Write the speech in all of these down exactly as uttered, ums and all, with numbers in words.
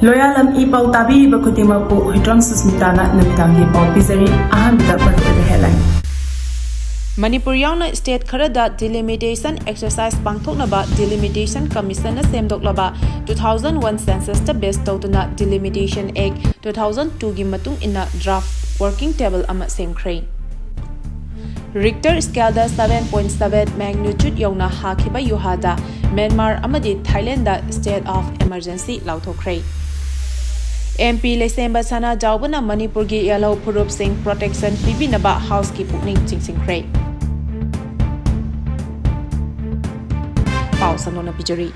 ꯂꯣꯌꯥꯂꯝ E ꯄꯥꯎ ꯇꯥꯕꯤꯔꯤꯕ ꯈꯨꯗꯤꯡꯃꯛꯄꯨ ꯍꯨꯏꯗ꯭ꯔꯣꯝ ꯁꯨꯁꯃꯤꯇꯥꯅ ꯅꯨꯃꯤꯗꯥꯡꯒꯤ ꯄꯥꯎ ꯄꯤꯖꯔꯤ꯫ ꯑꯍꯥꯟꯕꯗ ꯃꯔꯨꯑꯣꯏꯕ headline꯫ ꯃꯅꯤꯄꯨꯔ ꯌꯥꯎꯅ state ꯈꯔꯗ delimitation exercise ꯄꯥꯡꯊꯣꯛꯅꯕ delimitation commissionꯅ ꯁꯦꯝꯗꯣꯛꯂꯕ two thousand one censusꯇ base ꯇꯧꯗꯨꯅ Delimitation Act two thousand twoꯒꯤ ꯃꯇꯨꯡ ꯏꯟꯅ draft working table ꯑꯃ ꯁꯦꯝꯈ꯭ꯔꯦ꯫ Richter scaleꯗ seven point seven magnitude ꯌꯧꯅ ꯍꯥꯈꯤꯕ ꯌꯨꯍꯥꯗ ꯃ꯭ꯌꯥꯟꯃꯥꯔ ꯑꯃꯗꯤ Thailand state of emergency ꯂꯥꯎꯊꯣꯛꯈ꯭ꯔꯦ꯫ MP ꯂꯩꯁꯦꯝꯕ ꯁꯅꯥꯖꯥꯎꯕꯅ ꯃꯅꯤꯄꯨꯔꯒꯤ ꯌꯦꯜꯍꯧ ꯐꯨꯔꯨꯞꯁꯤꯡ protection ꯄꯤꯕꯤꯅꯕ Houseꯀꯤ ꯄꯨꯛꯅꯤꯡ ꯆꯤꯡꯁꯤꯟꯈ꯭ꯔꯦ꯫ ꯄꯥꯎ ꯁꯟꯗꯣꯛꯅ ꯄꯤꯖꯔꯤ꯫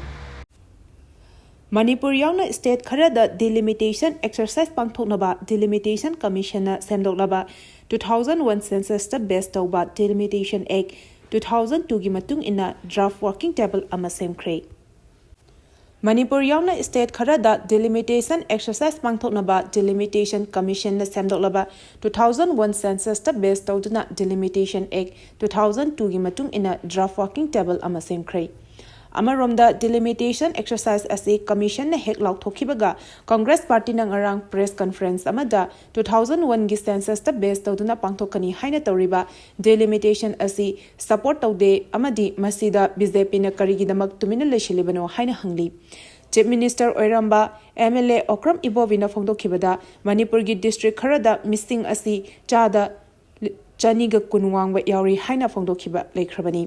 ꯃꯅꯤꯄꯨꯔ ꯌꯥꯎꯅ state ꯈꯔꯗ delimitation exercise ꯄꯥꯡꯊꯣꯛꯅꯕ Delimitation Commissionꯅ ꯁꯦꯝꯗꯣꯛꯂꯕ two thousand one censusꯇ base ꯇꯧꯕ Delimitation Act two thousand twoꯒꯤ ꯃꯇꯨꯡ ꯏꯟꯅ draft working table ꯑꯃ ꯁꯦꯝꯈ꯭ꯔꯦ꯫ ꯃꯅꯤꯄꯨꯔ ꯌꯥꯎꯅ state ꯈꯔꯗ delimitation exercise ꯄꯥꯡꯊꯣꯛꯅꯕ Delimitation Commissionꯅ ꯁꯦꯝꯗꯣꯛꯂꯕ two thousand one censusꯇ base ꯇꯧꯗꯨꯅ Delimitation Act two thousand twoꯒꯤ ꯃꯇꯨꯡ ꯏꯟꯅ draft working table ꯑꯃ ꯁꯦꯝꯈ꯭ꯔꯦ꯫ ꯑꯃꯔꯣꯝꯗ, delimitation exercise ꯑꯁꯤ commissionꯅ ꯍꯦꯛ ꯂꯥꯎꯊꯣꯛꯈꯤꯕꯒ Congress partyꯅ ꯉꯔꯥꯡ press conference ꯑꯃꯗ two thousand oneꯒꯤ censusꯇ base ꯇꯧꯗꯨꯅ ꯄꯥꯡꯊꯣꯛꯀꯅꯤ ꯍꯥꯏꯅ ꯇꯧꯔꯤꯕ delimitation ꯑꯁꯤ support ꯇꯧꯗꯦ ꯑꯃꯗꯤ ꯃꯁꯤꯗ BJPꯅ ꯀꯔꯤꯒꯤꯗꯃꯛ ꯇꯨꯃꯤꯟꯅ ꯂꯩꯁꯤꯜꯂꯤꯕꯅꯣ ꯍꯥꯏꯅ ꯍꯪꯂꯤ꯫ Chief Minister ꯑꯣꯏꯔꯝꯕ, MLA ꯑꯣꯀ꯭ꯔꯝ ꯏꯕꯣꯕꯤꯅ ꯐꯣꯡꯗꯣꯛꯈꯤꯕꯗ, ꯃꯅꯤꯄꯨꯔꯒꯤ district ꯈꯔꯗ ꯃꯤꯁꯤꯡ ꯑꯁꯤ ꯆꯥꯗ ꯆꯅꯤꯒ ꯀꯨꯟ ꯋꯥꯡꯕ ꯌꯥꯎꯔꯤ ꯍꯥꯏꯅ ꯐꯣꯡꯗꯣꯛꯈꯤꯕ ꯂꯩꯈ꯭ꯔꯕꯅꯤ꯫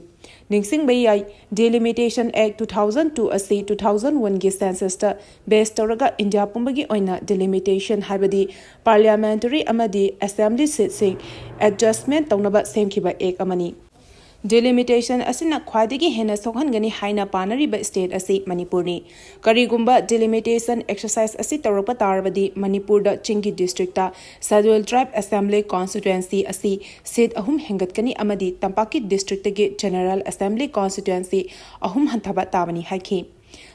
ꯅꯤꯡꯁꯤꯡꯕ ꯌꯥꯏ, Delimitation Act two thousand two ꯑꯁꯤ two thousand oneꯒꯤ censusꯇ base ꯇꯧꯔꯒ ꯏꯟꯗꯤꯌꯥ ꯄꯨꯝꯕꯒꯤ ꯑꯣꯏꯅ delimitation, ꯍꯥꯏꯕꯗꯤ parliamentary ꯑꯃꯗꯤ assembly seatꯁꯤꯡ adjustment ꯇꯧꯅꯕ ꯁꯦꯝꯈꯤꯕ act ꯑꯃꯅꯤ꯫ Delimitation ꯑꯁꯤꯅ ꯈ꯭ꯋꯥꯏꯗꯒꯤ ꯍꯦꯟꯅ ꯁꯣꯛꯍꯟꯒꯅꯤ ꯍꯥꯏꯅ ꯄꯥꯅꯔꯤꯕ state ꯑꯁꯤ ꯃꯅꯤꯄꯨꯔꯅꯤ꯫ ꯀꯔꯤꯒꯨꯝꯕ delimitation exercise ꯑꯁꯤ ꯇꯧꯔꯛꯄ ꯇꯥꯔꯕꯗꯤ, ꯃꯅꯤꯄꯨꯔꯗ ꯆꯤꯡꯒꯤ districtꯇ Scheduled Tribe Assembly Constituency ꯑꯁꯤ seat ꯑꯍꯨꯝ ꯍꯦꯟꯒꯠꯀꯅꯤ ꯑꯃꯗꯤ ꯇꯝꯄꯥꯛꯀꯤ districtꯇꯒꯤ General Assembly Constituency ꯑꯍꯨꯝ ꯍꯟꯊꯕ ꯇꯥꯕꯅꯤ ꯍꯥꯏꯈꯤ꯫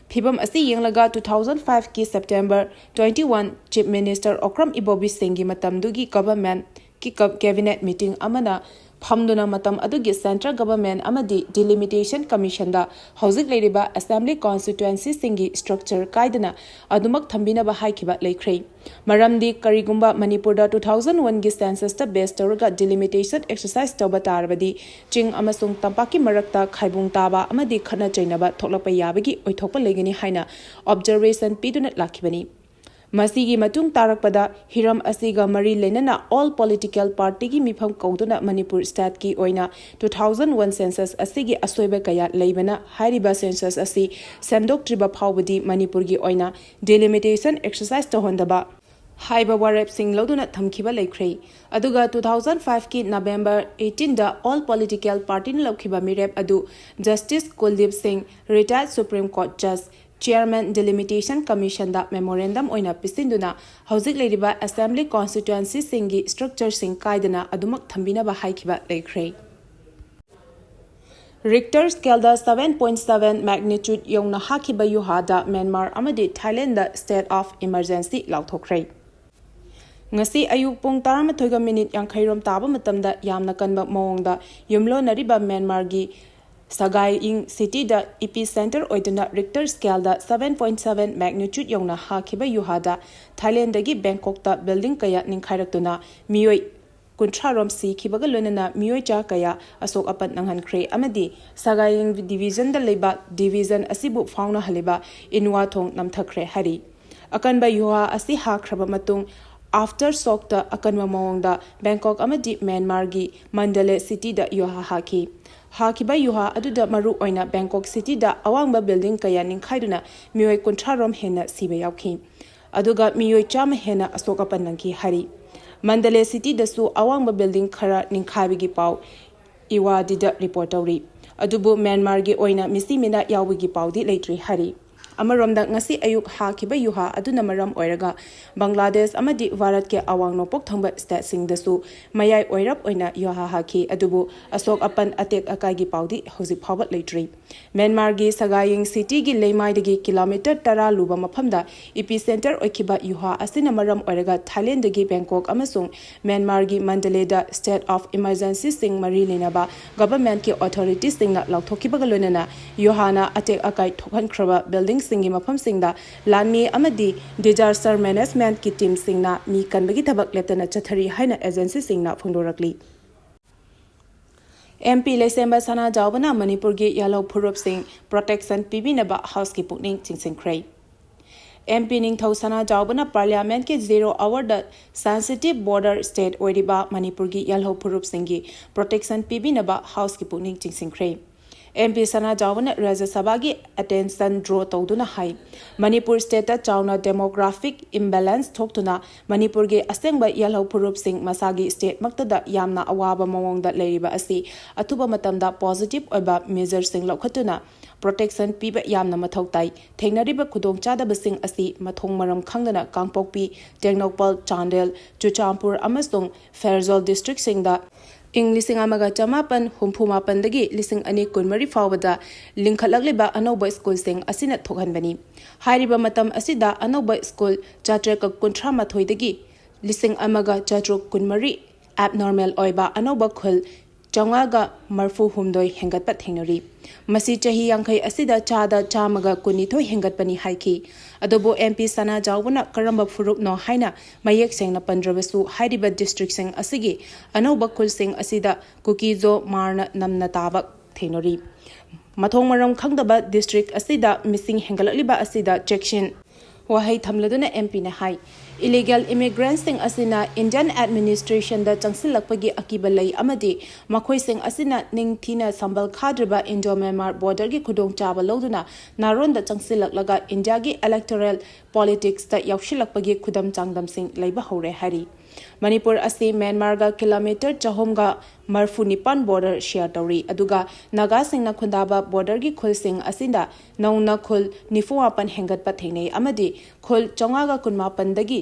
ꯐꯤꯕꯝ ꯑꯁꯤ ꯌꯦꯡꯂꯒ two thousand fiveꯀꯤ September twenty one Chief Minister Okram ꯏꯕꯣꯕꯤ ꯁꯤꯡꯒꯤ ꯃꯇꯝꯗꯨꯒꯤ governmentꯀꯤ cabinet meeting ꯑꯃꯅ ꯐꯝꯗꯨꯅ ꯃꯇꯝ ꯑꯗꯨꯒꯤ Central Government ꯑꯃꯗꯤ Delimitation Commissionꯗ ꯍꯧꯖꯤꯛ ꯂꯩꯔꯤꯕ Assembly Constituencyꯁꯤꯡꯒꯤ structure ꯀꯥꯏꯗꯅ ꯑꯗꯨꯃꯛ ꯊꯝꯕꯤꯅꯕ ꯍꯥꯏꯈꯤꯕ ꯂꯩꯈ꯭ꯔꯦ꯫ ꯃꯔꯝꯗꯤ ꯀꯔꯤꯒꯨꯝꯕ ꯃꯅꯤꯄꯨꯔꯗ two thousand oneꯒꯤ Censusꯇ base ꯇꯧꯔꯒ delimitation exercise ꯇꯧꯕ ꯇꯥꯔꯕꯗꯤ ꯆꯤꯡ ꯑꯃꯁꯨꯡ ꯇꯝꯄꯥꯛꯀꯤ ꯃꯔꯛꯇ ꯈꯥꯏꯕꯨꯡ ꯇꯥꯕ ꯑꯃꯗꯤ ꯈꯠꯅ ꯆꯩꯅꯕ ꯊꯣꯛꯂꯛꯄ ꯌꯥꯕꯒꯤ ꯑꯣꯏꯊꯣꯛꯄ ꯂꯩꯒꯅꯤ ꯍꯥꯏꯅ observation ꯄꯤꯗꯨꯅ ꯂꯥꯛꯈꯤꯕꯅꯤ꯫ ꯃꯁꯤꯒꯤ ꯃꯇꯨꯡ ꯇꯥꯔꯛꯄꯗ ꯍꯤꯔꯝ ꯑꯁꯤꯒ ꯃꯔꯤ ꯂꯩꯅꯅ all political partyꯒꯤ ꯃꯤꯐꯝ ꯀꯧꯗꯨꯅ ꯃꯅꯤꯄꯨꯔ stateꯀꯤ ꯑꯣꯏꯅ two thousand one Census ꯑꯁꯤꯒꯤ ꯑꯁꯣꯏꯕ ꯀꯌꯥ ꯂꯩꯕꯅ ꯍꯥꯏꯔꯤꯕ Census ꯑꯁꯤ ꯁꯦꯝꯗꯣꯛꯇ꯭ꯔꯤꯕ ꯐꯥꯎꯕꯗꯤ ꯃꯅꯤꯄꯨꯔꯒꯤ ꯑꯣꯏꯅ delimitation exercise ꯇꯧꯍꯟꯗꯕ ꯍꯥꯏꯕ ꯋꯥꯔꯦꯞꯁꯤꯡ ꯂꯧꯗꯨꯅ ꯊꯝꯈꯤꯕ ꯂꯩꯈ꯭ꯔꯦ꯫ ꯑꯗꯨꯒ two thousand fiveꯀꯤ November eighteenꯗ all political partyꯅ ꯂꯧꯈꯤꯕ ꯃꯤꯔꯦꯞ ꯑꯗꯨ Justice Kuldeep Singh, retired Supreme Court Judge, Chairman Delimitation Commissionꯗ memorandum ꯑꯣꯏꯅ ꯄꯤꯁꯤꯟꯗꯨꯅ ꯍꯧꯖꯤꯛ ꯂꯩꯔꯤꯕ Assembly Constituencyꯁꯤꯡꯒꯤ structureꯁꯤꯡ ꯀꯥꯏꯗꯅ ꯑꯗꯨꯃꯛ ꯊꯝꯕꯤꯅꯕ ꯍꯥꯏꯈꯤꯕ ꯂꯩꯈ꯭ꯔꯦ꯫ Richter scaleꯗ seven point seven magnitude ꯌꯧꯅ ꯍꯥꯈꯤꯕ ꯌꯨꯍꯥꯗ ꯃ꯭ꯌꯥꯟꯃꯥꯔ ꯑꯃꯗꯤ ꯊꯥꯏꯂꯦꯟꯗ state of emergency ꯂꯥꯎꯊꯣꯛꯈ꯭ꯔꯦ꯫ ꯉꯁꯤ ꯑꯌꯨꯛ ꯄꯨꯡ ꯇꯔꯥꯃꯥꯊꯣꯏꯒ ꯃꯤꯅꯤꯠ ꯌꯥꯡꯈꯩ ꯔꯣꯝ ꯇꯥꯕ ꯃꯇꯝꯗ ꯌꯥꯝꯅ ꯀꯟꯕ ꯃꯑꯣꯡꯗ ꯌꯨꯝꯂꯣꯟꯅꯔꯤꯕ ꯃ꯭ꯌꯥꯟꯃꯥꯔꯒꯤ ꯁꯒꯥꯏ ꯏꯪ cityꯗ epicenter ꯑꯣꯏꯗꯨꯅ Richter scaleꯗ seven point seven magnitude ꯌꯧꯅ ꯍꯥꯈꯤꯕ ꯌꯨꯍꯥꯗ ꯊꯥꯏꯂꯦꯟꯗꯒꯤ ꯕꯦꯡꯀꯣꯛꯇ building ꯀꯌꯥ ꯅꯤꯡꯈꯥꯏꯔꯛꯇꯨꯅ ꯃꯤꯑꯣꯏ ꯀꯨꯟꯊ꯭ꯔꯥ ꯔꯣꯝ ꯁꯤꯈꯤꯕꯒ ꯂꯣꯏꯅꯅ ꯃꯤꯑꯣꯏ ꯆꯥ ꯀꯌꯥ ꯑꯁꯣꯛ ꯑꯄꯟ ꯅꯪꯍꯟꯈ꯭ꯔꯦ ꯑꯃꯗꯤ ꯁꯒꯥꯏ ꯏꯪ divisionꯗ ꯂꯩꯕ division ꯑꯁꯤꯕꯨ ꯐꯥꯎꯅꯍꯜꯂꯤꯕ ꯏꯟꯋꯥ ꯊꯣꯡ ꯅꯝꯊꯈ꯭ꯔꯦ ꯍꯥꯏꯔꯤ꯫ ꯑꯀꯟꯕ ꯌꯨꯍꯥ ꯑꯁꯤ ꯍꯥꯈ꯭ꯔꯕ ꯃꯇꯨꯡ aftershockꯇ ꯑꯀꯟꯕ ꯃꯑꯣꯡꯗ ꯕꯦꯡꯀꯣꯛ ꯑꯃꯗꯤ ꯃ꯭ꯌꯥꯟꯃꯥꯔꯒꯤ ꯃꯟꯗꯂꯦ cityꯗ ꯌꯨꯍꯥ ꯍꯥꯈꯤ꯫ ꯍꯥꯈꯤꯕ ꯌꯨꯍꯥ ꯑꯗꯨꯗ ꯃꯔꯨ ꯑꯣꯏꯅ ꯕꯦꯡꯀꯣꯛ cityꯗ ꯑꯋꯥꯡꯕ building ꯀꯌꯥ ꯅꯤꯡꯈꯥꯏꯗꯨꯅ ꯃꯤꯑꯣꯏ ꯀꯨꯟꯊ꯭ꯔꯥ ꯔꯣꯝ ꯍꯦꯟꯅ ꯁꯤꯕ ꯌꯥꯎꯈꯤ꯫ ꯑꯗꯨꯒ ꯃꯤꯑꯣꯏ ꯆꯥꯝꯃ ꯍꯦꯟꯅ ꯑꯁꯣꯛ ꯑꯄꯟ ꯅꯪꯈꯤ ꯍꯥꯏꯔꯤ꯫ ꯃꯟꯗꯂꯦ cityꯗꯁꯨ ꯑꯋꯥꯡꯕ building ꯈꯔ ꯅꯤꯡꯈꯥꯏꯕꯒꯤ ꯄꯥꯎ ꯏꯋꯥꯗꯤꯗ report ꯇꯧꯔꯤ꯫ ꯑꯗꯨꯕꯨ ꯃ꯭ꯌꯥꯟꯃꯥꯔꯒꯤ ꯑꯣꯏꯅ ꯃꯤꯁꯤ ꯃꯤꯅꯥ ꯌꯥꯎꯕꯒꯤ ꯄꯥꯎꯗꯤ ꯂꯩꯇ꯭ꯔꯤ ꯍꯥꯏꯔꯤ꯫ ꯑꯃꯔꯣꯝꯗ, ꯉꯁꯤ ꯑꯌꯨꯛ ꯍꯥꯈꯤꯕ ꯌꯨꯍꯥ ꯑꯗꯨꯅ ꯃꯔꯝ ꯑꯣꯏꯔꯒ ꯕꯪꯒ꯭ꯂꯥꯗꯦꯁ ꯑꯃꯗꯤ ꯚꯥꯔꯠꯀꯤ ꯑꯋꯥꯡ ꯅꯣꯡꯄꯣꯛ ꯊꯪꯕ ꯁ꯭ꯇꯦꯠꯁꯤꯡꯗꯁꯨ ꯃꯌꯥꯏ ꯑꯣꯏꯔꯞ ꯑꯣꯏꯅ ꯌꯨꯍꯥ ꯍꯥꯈꯤ꯫ ꯑꯗꯨꯕꯨ ꯑꯁꯣꯛ ꯑꯄꯟ, ꯑꯇꯦꯛ ꯑꯀꯥꯏꯒꯤ ꯄꯥꯎꯗꯤ ꯍꯧꯖꯤꯛ ꯐꯥꯎꯕ ꯂꯩꯇ꯭ꯔꯤ꯫ ꯃ꯭ꯌꯥꯟꯃꯥꯔꯒꯤ ꯁꯒꯥꯌꯤꯡ ꯁꯤꯇꯤꯒꯤ ꯂꯩꯃꯥꯏꯗꯒꯤ ꯀꯤꯂꯣꯃꯤꯇꯔ ꯇꯔꯥ ꯂꯨꯕ ꯃꯐꯝꯗ ꯏꯄꯤꯁꯦꯟꯇꯔ ꯑꯣꯏꯈꯤꯕ ꯌꯨꯍꯥ ꯑꯁꯤꯅ ꯃꯔꯝ ꯑꯣꯏꯔꯒ ꯊꯥꯏꯂꯦꯟꯗꯒꯤ ꯕꯦꯡꯀꯣꯛ ꯑꯃꯁꯨꯡ ꯃ꯭ꯌꯥꯟꯃꯥꯔꯒꯤ ꯃꯟꯗꯂꯦꯗ state of emergencyꯁꯤꯡ ꯃꯔꯤ ꯂꯩꯅꯕ ꯒꯚꯔꯟꯃꯦꯟꯠꯀꯤ ꯑꯣꯊꯣꯔꯤꯇꯤꯁꯤꯡꯅ ꯂꯥꯎꯊꯣꯛꯈꯤꯕꯒ ꯂꯣꯏꯅꯅ ꯌꯨꯍꯥꯅ ꯑꯇꯦꯛ ꯑꯀꯥꯏ ꯊꯣꯛꯍꯟꯈ꯭ꯔꯕ ꯕꯤꯜꯗꯤꯡꯁꯤꯡꯒꯤ ꯃꯐꯝꯁꯤꯡꯗ ꯂꯥꯟꯃꯤ ꯑꯃꯗꯤ disaster managementꯀꯤ ꯇꯤꯝꯁꯤꯡꯅ ꯃꯤ ꯀꯟꯕꯒꯤ ꯊꯕꯛ ꯂꯦꯞꯇꯅ ꯆꯠꯊꯔꯤ ꯍꯥꯏꯅ ꯑꯦꯖꯦꯟꯁꯤꯁꯤꯡꯅ ꯐꯣꯡꯗꯣꯔꯛꯂꯤ꯫ ꯑꯦꯝ ꯄꯤ ꯂꯩꯁꯦꯝꯕ ꯁꯅꯥꯖꯥꯎꯕꯅ ꯃꯅꯤꯄꯨꯔꯒꯤ ꯌꯦꯜꯍꯧ ꯐꯨꯔꯨꯞꯁꯤꯡ protection ꯄꯤꯕꯤꯅꯕ ꯍꯥꯎꯁꯀꯤ ꯄꯨꯛꯅꯤꯡ ꯆꯤꯡꯁꯤꯟꯈ꯭ꯔꯦ꯫ ꯑꯦꯝ ꯄꯤ ꯅꯤꯡꯊꯧ ꯁꯅꯥꯖꯥꯎꯕꯅ ꯄꯥꯔꯂꯤꯌꯥꯃꯦꯟꯠꯀꯤ zero hourꯗ sensitive border state ꯑꯣꯏꯔꯤꯕ ꯃꯅꯤꯄꯨꯔꯒꯤ ꯌꯦꯜꯍꯧ ꯐꯨꯔꯨꯞꯁꯤꯡꯒꯤ protection ꯄꯤꯕꯤꯅꯕ ꯍꯥꯎꯁꯀꯤ ꯄꯨꯛꯅꯤꯡ ꯆꯤꯡꯁꯤꯟꯈ꯭ꯔꯦ꯫ ꯑꯦꯝ ꯄꯤ ꯁꯅꯥꯖꯥꯎꯕꯅ ꯔꯥꯖ꯭ꯌ ꯁꯚꯥꯒꯤ attention draw ꯇꯧꯗꯨꯅ ꯍꯥꯏ, ꯃꯅꯤꯄꯨꯔ stateꯇ ꯆꯥꯎꯅ demographic imbalance ꯊꯣꯛꯇꯨꯅ ꯃꯅꯤꯄꯨꯔꯒꯤ ꯑꯁꯦꯡꯕ ꯌꯦꯜꯍꯧ ꯐꯨꯔꯨꯞꯁꯤꯡ ꯃꯁꯥꯒꯤ stateꯃꯛꯇꯗ ꯌꯥꯝꯅ ꯑꯋꯥꯕ ꯃꯑꯣꯡꯗ ꯂꯩꯔꯤꯕ ꯑꯁꯤ ꯑꯊꯨꯕ ꯃꯇꯝꯗ positive ꯑꯣꯏꯕ measureꯁꯤꯡ ꯂꯧꯈꯠꯇꯨꯅ protection ꯄꯤꯕ ꯌꯥꯝꯅ ꯃꯊꯧ ꯇꯥꯏ꯫ ꯊꯦꯡꯅꯔꯤꯕ ꯈꯨꯗꯣꯡꯆꯥꯗꯕꯁꯤꯡ ꯑꯁꯤ ꯃꯊꯣꯡ ꯃꯔꯝ ꯈꯪꯗꯅ ꯀꯥꯡꯄꯣꯛꯄꯤ, ꯇꯦꯡꯅꯧꯄꯜ, ꯆꯥꯟꯗꯦꯜ, ꯆꯨꯔꯆꯥꯟꯄꯨꯔ ꯑꯃꯁꯨꯡ ꯐꯦꯔꯖꯣꯜ districtꯁꯤꯡꯗ ꯏꯪ ꯂꯤꯁꯤꯡ ꯑꯃꯒ ꯆꯃꯥꯄꯟ ꯍꯨꯝꯐꯨ ꯃꯥꯄꯟꯗꯒꯤ ꯂꯤꯁꯤꯡ ꯑꯅꯤ ꯀꯨꯟꯃꯔꯤ ꯐꯥꯎꯕꯗ ꯂꯤꯡꯈꯠꯂꯛꯂꯤꯕ ꯑꯅꯧꯕ ꯁ꯭ꯀꯨꯜꯁꯤꯡ ꯑꯁꯤꯅ ꯊꯣꯛꯍꯟꯕꯅꯤ꯫ ꯍꯥꯏꯔꯤꯕ ꯃꯇꯝ ꯑꯁꯤꯗ ꯑꯅꯧꯕ ꯁ꯭ꯀꯨꯜ ꯆꯥꯇ꯭ꯔꯦꯠꯀ ꯀꯨꯟꯊ꯭ꯔꯥ ꯃꯥꯊꯣꯏꯗꯒꯤ ꯂꯤꯁꯤꯡ ꯑꯃꯒ ꯆꯥꯇ꯭ꯔꯨꯛ ꯀꯨꯟꯃꯔꯤ, abnormal ꯑꯣꯏꯕ ꯑꯅꯧꯕ ꯈꯨꯜ ꯆꯥꯝꯃꯉꯥꯒ ꯃꯔꯐꯨ ꯍꯨꯝꯗꯣꯏ ꯍꯦꯟꯒꯠꯄ ꯊꯦꯡꯅꯔꯤ꯫ ꯃꯁꯤ ꯆꯍꯤ ꯌꯥꯡꯈꯩ ꯑꯁꯤꯗ ꯆꯥꯗ ꯆꯥꯝꯃꯒ ꯀꯨꯟꯅꯤꯊꯣꯏ ꯍꯦꯟꯒꯠꯄꯅꯤ ꯍꯥꯏꯈꯤ꯫ ꯑꯗꯨꯕꯨ ꯑꯦꯝ ꯄꯤ ꯁꯅꯥꯖꯥꯎꯕꯅ ꯀꯔꯝꯕ ꯐꯨꯔꯨꯞꯅꯣ ꯍꯥꯏꯅ ꯃꯌꯦꯛ ꯁꯦꯡꯅ ꯄꯟꯗ꯭ꯔꯕꯁꯨ, ꯍꯥꯏꯔꯤꯕ districtꯁꯤꯡ ꯑꯁꯤꯒꯤ ꯑꯅꯧꯕ ꯈꯨꯜꯁꯤꯡ ꯑꯁꯤꯗ ꯀꯨꯀꯤꯖꯣ ꯃꯥꯔꯅ ꯅꯝꯅ ꯇꯥꯕ ꯊꯦꯡꯅꯔꯤ꯫ ꯃꯊꯣꯡ ꯃꯔꯝ ꯈꯪꯗꯕ district ꯑꯁꯤꯗ ꯃꯤꯁꯤꯡ ꯍꯦꯟꯒꯠꯂꯛꯂꯤꯕ ꯑꯁꯤꯗ ꯆꯦꯛꯁꯤꯟ ꯋꯥꯍꯩ ꯊꯝꯂꯗꯨꯅ ꯑꯦꯝ ꯄꯤꯅ ꯍꯥꯏ, illegal immigrantꯁꯤꯡ ꯑꯁꯤꯅ Indian administrationꯗ ꯆꯪꯁꯤꯜꯂꯛꯄꯒꯤ ꯑꯀꯤꯕ ꯂꯩ ꯑꯃꯗꯤ ꯃꯈꯣꯏꯁꯤꯡ ꯑꯁꯤꯅ ꯅꯤꯡꯊꯤꯅ ꯁꯝꯕꯜ ꯈꯥꯗ꯭ꯔꯤꯕ Indo-Myanmar borderꯒꯤ ꯈꯨꯗꯣꯡꯆꯥꯕ ꯂꯧꯗꯨꯅ ꯅꯥꯔꯣꯟꯗ ꯆꯪꯁꯤꯜꯂꯛꯂꯒ Indiaꯒꯤ electoral politicsꯇ ꯌꯥꯎꯁꯤꯜꯂꯛꯄꯒꯤ ꯈꯨꯗꯝ ꯆꯥꯡꯗꯝꯁꯤꯡ ꯂꯩꯕ ꯍꯧꯔꯦ ꯍꯥꯏꯔꯤ꯫ ꯃꯅꯤꯄꯨꯔ ꯑꯁꯤ ꯃ꯭ꯌꯥꯟꯃꯥꯔꯒ ꯀꯤꯂꯣꯃꯤꯇꯔ ꯆꯍꯨꯝꯒ ꯃꯔꯐꯨ ꯅꯤꯄꯥꯟ ꯕꯣꯔꯗꯔ ꯁꯤꯌꯔ ꯇꯧꯔꯤ, ꯑꯗꯨꯒ ꯅꯥꯒꯥꯁꯤꯡꯅ ꯈꯨꯟꯗꯥꯕ ꯕꯣꯔꯗꯔꯒꯤ ꯈꯨꯜꯁꯤꯡ ꯑꯁꯤꯗ ꯅꯧꯅ ꯈꯨꯜ ꯅꯤꯐꯨ ꯃꯥꯄꯟ ꯍꯦꯟꯒꯠꯄ ꯊꯦꯡꯅꯩ ꯑꯃꯗꯤ ꯈꯨꯜ ꯆꯥꯝꯃꯉꯥꯒ ꯀꯨꯟꯃꯥꯄꯟꯗꯒꯤ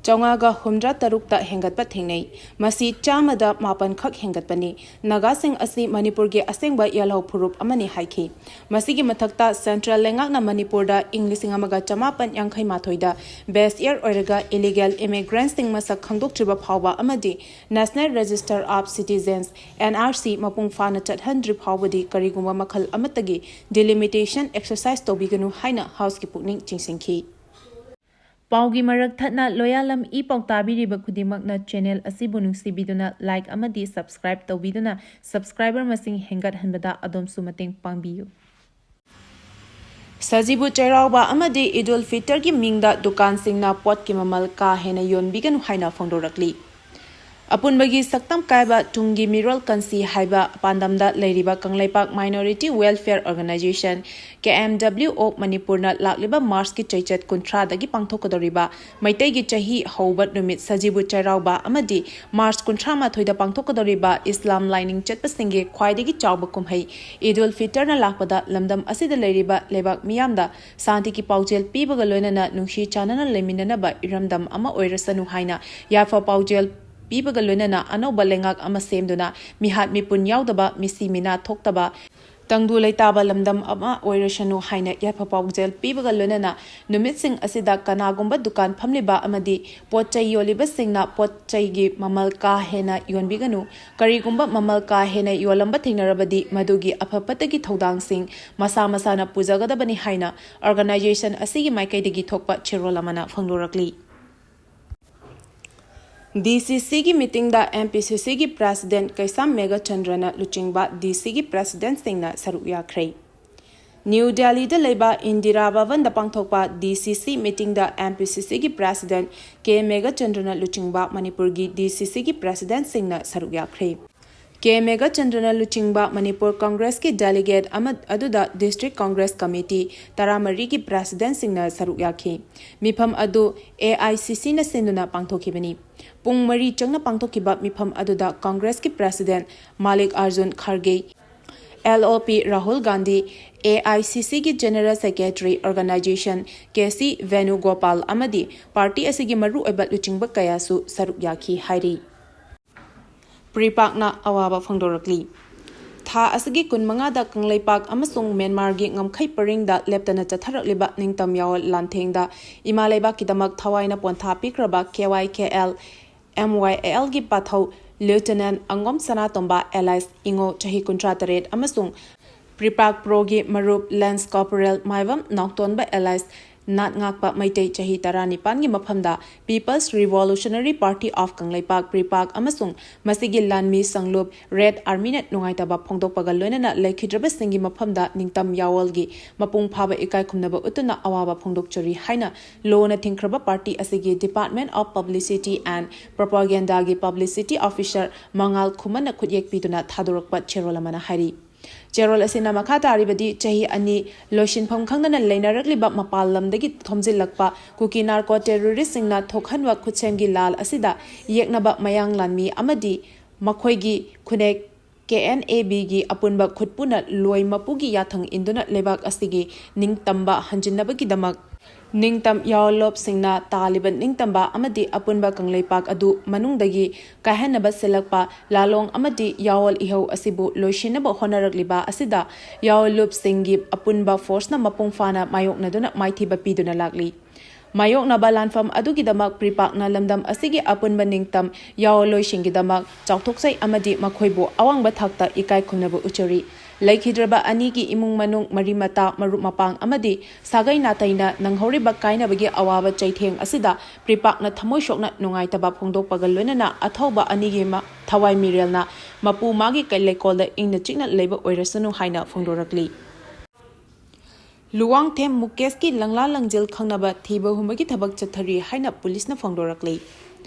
ꯆꯥꯝꯃꯉꯥꯒ ꯍꯨꯝꯗ꯭ꯔꯥ ꯇꯔꯨꯛꯇ ꯍꯦꯟꯒꯠꯄ ꯊꯦꯡꯅꯩ꯫ ꯃꯁꯤ ꯆꯥꯝꯃꯗ ꯃꯥꯄꯟ ꯈꯛ ꯍꯦꯟꯒꯠꯄꯅꯤ꯫ ꯅꯥꯒꯥꯁꯤꯡ ꯑꯁꯤ ꯃꯅꯤꯄꯨꯔꯒꯤ ꯑꯁꯦꯡꯕ ꯌꯦꯜꯍꯧ ꯐꯨꯔꯨꯞ ꯑꯃꯅꯤ ꯍꯥꯏꯈꯤ꯫ ꯃꯁꯤꯒꯤ ꯃꯊꯛꯇ, ꯁꯦꯟꯇ꯭ꯔꯦꯜ ꯂꯩꯉꯥꯛꯅ ꯃꯅꯤꯄꯨꯔꯗ ꯏꯪ ꯂꯤꯁꯤꯡ ꯑꯃꯒ ꯆꯃꯥꯄꯟ ꯌꯥꯡꯈꯩ ꯃꯥꯊꯣꯏꯗ ꯕꯦꯁ ꯏꯌꯔ ꯑꯣꯏꯔꯒ ꯏꯂꯤꯒꯦꯜ ꯏꯃꯤꯒ꯭ꯔꯦꯟꯠꯁꯤꯡ ꯃꯁꯛ ꯈꯪꯗꯣꯛꯇ꯭ꯔꯤꯕ ꯐꯥꯎꯕ ꯑꯃꯗꯤ National Register of Citizens, N R C, ꯃꯄꯨꯡ ꯐꯥꯅ ꯆꯠꯍꯟꯗ꯭ꯔꯤ ꯐꯥꯎꯕꯗꯤ ꯀꯔꯤꯒꯨꯝꯕ ꯃꯈꯜ ꯑꯃꯠꯇꯒꯤ ꯗꯤꯂꯤꯃꯤꯇꯦꯁꯟ ꯑꯦꯛꯁꯔꯁꯥꯏꯁ ꯇꯧꯕꯤꯒꯅꯨ ꯍꯥꯏꯅ ꯍꯥꯎꯁꯀꯤ ꯄꯨꯛꯅꯤꯡ ꯆꯤꯡꯁꯤꯟꯈꯤ꯫ ꯄꯥꯎꯒꯤ ꯃꯔꯛ ꯊꯠꯅ ꯂꯣꯌꯥꯂꯝ ꯏ ꯄꯥꯎ ꯇꯥꯕꯤꯔꯤꯕ ꯈꯨꯗꯤꯡꯃꯛꯅ ꯆꯦꯅꯦꯜ ꯑꯁꯤꯕꯨ ꯅꯨꯡꯁꯤꯕꯤꯗꯨꯅ ꯂꯥꯏꯛ ꯑꯃꯗꯤ ꯁꯕꯁꯀ꯭ꯔꯥꯏꯕ ꯇꯧꯕꯤꯗꯨꯅ ꯁꯕꯁꯀ꯭ꯔꯥꯏꯕꯔ ꯃꯁꯤꯡ ꯍꯦꯟꯒꯠꯍꯟꯕꯗ ꯑꯗꯣꯝꯁꯨ ꯃꯇꯦꯡ ꯄꯥꯡꯕꯤꯌꯨ꯫ ꯁꯖꯤꯕꯨ ꯆꯩꯔꯥꯎꯕ ꯑꯃꯗꯤ ꯏꯗꯨꯜ ꯐꯤꯇꯔꯒꯤ ꯃꯤꯡꯗ ꯗꯨꯀꯥꯟꯁꯤꯡꯅ ꯄꯣꯠꯀꯤ ꯃꯃꯜ ꯀꯥ ꯍꯦꯟꯅ ꯌꯣꯟꯕꯤꯒꯅꯨ ꯍꯥꯏꯅ ꯐꯣꯡꯗꯣꯔꯛꯂꯤ꯫ ꯑꯄꯨꯟꯕꯒꯤ ꯁꯛꯇꯝ ꯀꯥꯏꯕ ꯇꯨꯡꯒꯤ ꯃꯤꯔꯣꯜ ꯀꯟꯁꯤ ꯍꯥꯏꯕ ꯄꯥꯟꯗꯝꯗ ꯂꯩꯔꯤꯕ Kangleipak Minority Welfare Organisation, K M W O, ꯃꯅꯤꯄꯨꯔꯅ ꯂꯥꯛꯂꯤꯕ ꯃꯥꯔꯆꯀꯤ ꯆꯩꯆꯠ ꯀꯨꯟꯊ꯭ꯔꯥꯗꯒꯤ ꯄꯥꯡꯊꯣꯛꯀꯗꯧꯔꯤꯕ ꯃꯩꯇꯩꯒꯤ ꯆꯍꯤ ꯍꯧꯕ ꯅꯨꯃꯤꯠ ꯁꯖꯤꯕꯨ ꯆꯩꯔꯥꯎꯕ ꯑꯃꯗꯤ ꯃꯥꯔꯆ ꯀꯨꯟꯊ꯭ꯔꯥ ꯃꯥꯊꯣꯏꯗ ꯄꯥꯡꯊꯣꯛꯀꯗꯧꯔꯤꯕ ꯏꯁꯂꯥꯝ ꯂꯥꯏꯅꯤꯡ ꯆꯠꯄꯁꯤꯡꯒꯤ ꯈ꯭ꯋꯥꯏꯗꯒꯤ ꯆꯥꯎꯕ ꯀꯨꯝꯍꯩ ꯏꯗꯨꯜ ꯐꯤꯇꯔꯅ ꯂꯥꯛꯄꯗ ꯂꯝꯗꯝ ꯑꯁꯤꯗ ꯂꯩꯔꯤꯕ ꯂꯩꯕꯥꯛ ꯃꯤꯌꯥꯝꯗ ꯁꯥꯟꯇꯤꯒꯤ ꯄꯥꯎꯖꯦꯜ ꯄꯤꯕꯒ ꯂꯣꯏꯅꯅ ꯅꯨꯡꯁꯤ ꯆꯥꯟꯅꯅ ꯂꯩꯃꯤꯟꯅꯅꯕ ꯏꯔꯝꯗꯝ ꯑꯃ ꯑꯣꯏꯔꯁꯅꯨ ꯍꯥꯏꯅ ꯌꯥꯏꯐ ꯄꯥꯎꯖꯦꯜ ꯄꯤꯕꯒ ꯂꯣꯏꯅꯅ ꯑꯅꯧꯕ ꯂꯩꯉꯥꯛ ꯑꯃ ꯁꯦꯝꯗꯨꯅ ꯃꯤꯍꯥꯠ ꯃꯤꯄꯨꯟ ꯌꯥꯎꯗꯕ, ꯃꯤꯁꯤ ꯃꯤꯅꯥ ꯊꯣꯛꯇꯕ, ꯇꯪꯗꯨ ꯂꯩꯇꯥꯕ ꯂꯝꯗꯝ ꯑꯃ ꯑꯣꯏꯔꯁꯅꯨ ꯍꯥꯏꯅ ꯌꯥꯏꯐ ꯄꯥꯎꯖꯦꯜ ꯄꯤꯕꯒ ꯂꯣꯏꯅꯅ ꯅꯨꯃꯤꯠꯁꯤꯡ ꯑꯁꯤꯗ ꯀꯅꯥꯒꯨꯝꯕ ꯗꯨꯀꯥꯟ ꯐꯝꯂꯤꯕ ꯑꯃꯗꯤ ꯄꯣꯠ ꯆꯩ ꯌꯣꯜꯂꯤꯕꯁꯤꯡꯅ ꯄꯣꯠ ꯆꯩꯒꯤ ꯃꯃꯜ ꯀꯥ ꯍꯦꯟꯅ ꯌꯣꯟꯕꯤꯒꯅꯨ꯫ ꯀꯔꯤꯒꯨꯝꯕ ꯃꯃꯜ ꯀꯥ ꯍꯦꯟꯅ ꯌꯣꯜꯂꯝꯕ ꯊꯦꯡꯅꯔꯕꯗꯤ ꯃꯗꯨꯒꯤ ꯑꯐ ꯐꯠꯇꯒꯤ ꯊꯧꯗꯥꯡꯁꯤꯡ ꯃꯁꯥ ꯃꯁꯥꯅ ꯄꯨꯖꯒꯗꯕꯅꯤ ꯍꯥꯏꯅ ꯑꯣꯔꯒꯅꯥꯏꯖꯦꯁꯟ ꯑꯁꯤꯒꯤ ꯃꯥꯏꯀꯩꯗꯒꯤ ꯊꯣꯛꯄ ꯆꯦꯔꯣꯜ ꯑꯃꯅ ꯐꯣꯡꯗꯣꯔꯛꯂꯤ꯫ D C Cꯒꯤ ꯃꯤꯇꯤꯡꯗ M P C Cꯒꯤ ꯄ꯭ꯔꯦꯁꯤꯗꯦꯟꯠ ꯀꯩꯁꯥꯝ ꯃꯦꯘꯆꯟꯗ꯭ꯔꯅ ꯂꯨꯆꯤꯡꯕ D Cꯒꯤ ꯄ꯭ꯔꯦꯁꯤꯗꯦꯟꯠꯁꯤꯡꯅ ꯁꯔꯨꯛ ꯌꯥꯈ꯭ꯔꯦ꯫ ꯅ꯭ꯌꯨ ꯗꯦꯜꯂꯤꯗ ꯂꯩꯕ ꯏꯟꯗꯤꯔꯥ ꯚꯕꯟꯗ ꯄꯥꯡꯊꯣꯛꯄ D C C ꯃꯤꯇꯤꯡꯗ M P C Cꯒꯤ ꯄ꯭ꯔꯦꯁꯤꯗꯦꯟꯠ K ꯃꯦꯘꯆꯟꯗ꯭ꯔꯅ ꯂꯨꯆꯤꯡꯕ ꯃꯅꯤꯄꯨꯔꯒꯤ D C Cꯒꯤ ꯄ꯭ꯔꯦꯁꯤꯗꯦꯟꯠꯁꯤꯡꯅ ꯁꯔꯨꯛ ꯌꯥꯈ꯭ꯔꯦ꯫ ꯀꯦ ꯃꯦꯘꯆꯟꯗ꯭ꯔꯅ ꯂꯨꯆꯤꯡꯕ ꯃꯅꯤꯄꯨꯔ ꯀꯪꯒ꯭ꯔꯦꯁꯀꯤ ꯗꯦꯂꯤꯒꯦꯠ ꯑꯃ ꯑꯗꯨꯗ ꯗꯤꯁꯇ꯭ꯔꯤꯛ ꯀꯪꯒ꯭ꯔꯦꯁ ꯀꯃꯤꯇꯤ ꯇꯔꯥꯃꯔꯤꯒꯤ ꯄ꯭ꯔꯦꯁꯤꯗꯦꯟꯠꯁꯤꯡꯅ ꯁꯔꯨꯛ ꯌꯥꯈꯤ꯫ ꯃꯤꯐꯝ ꯑꯗꯨ ꯑꯦ ꯑꯥꯏ ꯁꯤ ꯁꯤꯅ ꯁꯤꯟꯗꯨꯅ ꯄꯥꯡꯊꯣꯛꯈꯤꯕꯅꯤ꯫ ꯄꯨꯡ ꯃꯔꯤ ꯆꯪꯅ ꯄꯥꯡꯊꯣꯛꯈꯤꯕ ꯃꯤꯐꯝ ꯑꯗꯨꯗ ꯀꯪꯒ꯭ꯔꯦꯁꯀꯤ ꯄ꯭ꯔꯦꯁꯤꯗꯦꯟꯠ ꯃꯥꯂꯤꯛ ꯑꯥꯔꯖꯨꯟ ꯈꯥꯔꯒꯦ, ꯑꯦꯜ ꯑꯣ ꯄꯤ Rahul Gandhi, A I C ꯁꯤꯒꯤ general secretary organisation K C ꯚꯦꯅꯨꯒꯣꯄꯥꯜ ꯑꯃꯗꯤ ꯄꯥꯔꯇꯤ ꯑꯁꯤꯒꯤ ꯃꯔꯨꯑꯣꯏꯕ ꯂꯨꯆꯤꯡꯕ ꯀꯌꯥꯁꯨ ꯁꯔꯨꯛ ꯌꯥꯈꯤ ꯍꯥꯏꯔꯤ꯫ ꯄ꯭ꯔꯤꯄꯥꯛꯅ ꯑꯋꯥꯕ ꯐꯣꯡꯗꯣꯔꯛꯂꯤ꯫ ꯊꯥ ꯑꯁꯤꯒꯤ ꯀꯨꯟꯃꯉꯥꯗ ꯀꯪꯂꯩꯄꯥꯛ ꯑꯃꯁꯨꯡ ꯃ꯭ꯌꯥꯟꯃꯥꯔꯒꯤ ꯉꯝꯈꯩ ꯄꯔꯤꯡꯗ ꯂꯦꯞꯇꯅ ꯆꯠꯊꯔꯛꯂꯤꯕ ꯅꯤꯡꯇꯝ ꯌꯥꯑꯣꯜ ꯂꯥꯟꯊꯦꯡꯗ ꯏꯃꯥ ꯂꯩꯕꯥꯛꯀꯤꯗꯃꯛ ꯊꯋꯥꯏꯅ ꯄꯣꯟꯊꯥ ꯄꯤꯈ꯭ꯔꯕ ꯀꯦ ꯋꯥꯏ ꯀꯦ ꯑꯦꯜ, ꯑꯦꯝ ꯋꯥꯏ ꯑꯦ ꯑꯦꯜꯒꯤ ꯄꯥꯊꯧ ꯂꯤꯎꯇꯤꯅꯦꯟꯠ ꯑꯉꯣꯝ ꯁꯅꯥꯇꯣꯝꯕ ꯑꯦꯂꯥꯏꯁ ꯏꯉꯣ, ꯆꯍꯤ ꯀꯨꯟꯊ꯭ꯔꯥ ꯇꯔꯦꯠ, ꯑꯃꯁꯨꯡ ꯄ꯭ꯔꯤꯄꯥꯛ ꯄ꯭ꯔꯣꯒꯤ ꯃꯔꯨꯞ ꯂꯦꯟꯁ ꯀꯣꯔꯄꯣꯔꯦꯜ ꯃꯥꯏꯕꯝ ꯅꯥꯎꯇꯣꯟꯕ ꯑꯦꯂꯥꯏꯁ ꯅꯥꯠꯉꯥꯛꯄ ꯃꯩꯇꯩ, ꯆꯍꯤ ꯇꯔꯥꯅꯤꯄꯥꯟꯒꯤ ꯃꯐꯝꯗ People's Revolutionary Party of Kangleipak, ꯄ꯭ꯔꯤꯄꯥꯛ, ꯑꯃꯁꯨꯡ ꯃꯁꯤꯒꯤ ꯂꯥꯟꯃꯤ ꯁꯪꯂꯨꯞ ꯔꯦꯗ ꯑꯥꯔꯃꯤꯅ ꯅꯨꯡꯉꯥꯏꯇꯕ ꯐꯣꯡꯗꯣꯛꯄꯒ ꯂꯣꯏꯅꯅ ꯂꯩꯈꯤꯗ꯭ꯔꯕꯁꯤꯡꯒꯤ ꯃꯐꯝꯗ ꯅꯤꯡꯇꯝ ꯌꯥꯑꯣꯜꯒꯤ ꯃꯄꯨꯡ ꯐꯥꯕ ꯏꯀꯥꯏ ꯈꯨꯝꯅꯕ ꯎꯠꯇꯨꯅ ꯑꯋꯥꯕ ꯐꯣꯡꯗꯣꯛꯆꯔꯤ ꯍꯥꯏꯅ ꯂꯣꯅ ꯊꯤꯡꯈ꯭ꯔꯕ ꯄꯥꯔꯇꯤ ꯑꯁꯤꯒꯤ Department of Publicity and Propagandaꯒꯤ ꯄꯕ꯭ꯂꯤꯁꯤꯇꯤ ꯑꯣꯐꯤꯁꯔ ꯃꯉꯥꯜ ꯈꯨꯃꯟꯅ ꯈꯨꯠꯌꯦꯛ ꯄꯤꯗꯨꯅ ꯊꯥꯗꯣꯔꯛꯄ ꯆꯦꯔꯣꯜ ꯑꯃꯅ ꯍꯥꯏꯔꯤ꯫ ꯆꯦꯔꯣꯜ ꯑꯁꯤꯅ ꯃꯈꯥ ꯇꯥꯔꯤꯕꯗꯤ ꯆꯍꯤ ꯑꯅꯤ ꯂꯣꯏꯁꯤꯟꯐꯝ ꯈꯪꯗꯅ ꯂꯩꯅꯔꯛꯂꯤꯕ ꯃꯄꯥꯟ ꯂꯝꯗꯒꯤ ꯊꯣꯝꯖꯤꯜꯂꯛꯄ ꯀꯨꯀꯤ ꯅꯥꯔꯀꯣ ꯇꯦꯔꯣꯔꯤꯁꯁꯤꯡꯅ ꯊꯣꯛꯍꯟꯕ ꯈꯨꯠꯁꯦꯝꯒꯤ ꯂꯥꯜ ꯑꯁꯤꯗ ꯌꯦꯛꯅꯕ ꯃꯌꯥꯡ ꯂꯥꯟꯃꯤ ꯑꯃꯗꯤ ꯃꯈꯣꯏꯒꯤ ꯈꯨꯟꯅꯦꯛ ꯀꯦ ꯑꯦꯟ ꯑꯦ ꯕꯤꯒꯤ ꯑꯄꯨꯟꯕ ꯈꯨꯠꯄꯨꯅ ꯂꯣꯏ ꯃꯄꯨꯒꯤ ꯌꯥꯊꯪ ꯏꯟꯗꯨꯅ ꯂꯩꯕꯥꯛ ꯑꯁꯤꯒꯤ ꯅꯤꯡꯇꯝꯕ ꯍꯟꯖꯤꯟꯅꯕꯒꯤꯗꯃꯛ ꯅꯤꯡꯇꯝ ꯌꯥꯑꯣꯜꯂꯣꯞꯁꯤꯡꯅ ꯇꯥꯜꯂꯤꯕ ꯅꯤꯡꯇꯝꯕ ꯑꯃꯗꯤ ꯑꯄꯨꯟꯕ ꯀꯪꯂꯩꯄꯥꯛ ꯑꯗꯨ ꯃꯅꯨꯡꯗꯒꯤ ꯀꯥꯏꯍꯟꯅꯕ ꯁꯤꯜꯂꯛꯄ ꯂꯥꯂꯣꯡ ꯑꯃꯗꯤ ꯌꯥꯑꯣꯜ ꯏꯍꯧ ꯑꯁꯤꯕꯨ ꯂꯣꯏꯁꯤꯟꯅꯕ ꯍꯣꯠꯅꯔꯛꯂꯤꯕ ꯑꯁꯤꯗ ꯌꯥꯑꯣꯜꯂꯨꯞꯁꯤꯡꯒꯤ ꯑꯄꯨꯟꯕ ꯐꯣꯔꯁꯅ ꯃꯄꯨꯡ ꯐꯥꯅ ꯃꯥꯌꯣꯛꯅꯗꯨꯅ ꯃꯥꯏꯊꯤꯕ ꯄꯤꯗꯨꯅ ꯂꯥꯛꯂꯤ꯫ ꯃꯥꯌꯣꯛꯅꯕ ꯂꯥꯟꯐꯝ ꯑꯗꯨꯒꯤꯗꯃꯛ ꯄ꯭ꯔꯤꯄꯥꯛꯅ ꯂꯝꯗꯝ ꯑꯁꯤꯒꯤ ꯑꯄꯨꯟꯕ ꯅꯤꯡꯇꯝ ꯌꯥꯑꯣꯜꯂꯣꯏꯁꯤꯡꯒꯤꯗꯃꯛ ꯆꯥꯎꯊꯣꯛꯆꯩ ꯑꯃꯗꯤ ꯃꯈꯣꯏꯕꯨ ꯑꯋꯥꯡꯕ ꯊꯥꯛꯇ ꯏꯀꯥꯏ ꯈꯨꯝꯅꯕ ꯎꯠꯆꯔꯤ꯫ ꯂꯩꯈꯤꯗ꯭ꯔꯕ ꯑꯅꯤꯒꯤ ꯏꯃꯨꯡ ꯃꯅꯨꯡ, ꯃꯔꯤ ꯃꯇꯥ, ꯃꯔꯨꯞ ꯃꯄꯥꯡ ꯑꯃꯗꯤ ꯁꯥꯒꯩ ꯅꯥꯇꯩꯅ ꯅꯪꯍꯧꯔꯤꯕ ꯀꯥꯏꯅꯕꯒꯤ ꯑꯋꯥꯕ ꯆꯩꯊꯦꯡ ꯑꯁꯤꯗ ꯄ꯭ꯔꯤꯄꯥꯛꯅ ꯊꯃꯣꯏ ꯁꯣꯛꯅ ꯅꯨꯡꯉꯥꯏꯇꯕ ꯐꯣꯡꯗꯣꯛꯄꯒ ꯂꯣꯏꯅꯅ ꯑꯊꯧꯕ ꯑꯅꯤꯒꯤ ꯃ-, ꯊꯋꯥꯏ ꯃꯤꯔꯦꯜꯅ ꯃꯄꯨ ꯃꯥꯒꯤ ꯀꯩ-, ꯂꯩꯀꯣꯜꯗ ꯏꯪꯅ ꯆꯤꯛꯅ ꯂꯩꯕ ꯑꯣꯏꯔꯁꯅꯨ ꯍꯥꯏꯅ ꯐꯣꯡꯗꯣꯔꯛꯂꯤ꯫ ꯂꯨꯋꯥꯡꯊꯦꯝ ꯃꯨꯀꯦꯁꯀꯤ ꯂꯪꯂꯥ ꯂꯪꯖꯦꯜ ꯈꯪꯅꯕ ꯊꯤꯕ ꯍꯨꯝꯕꯒꯤ ꯊꯕꯛ ꯆꯠꯊꯔꯤ ꯍꯥꯏꯅ ꯄꯨꯂꯤꯁꯅ ꯐꯣꯡꯗꯣꯔꯛꯂꯤ꯫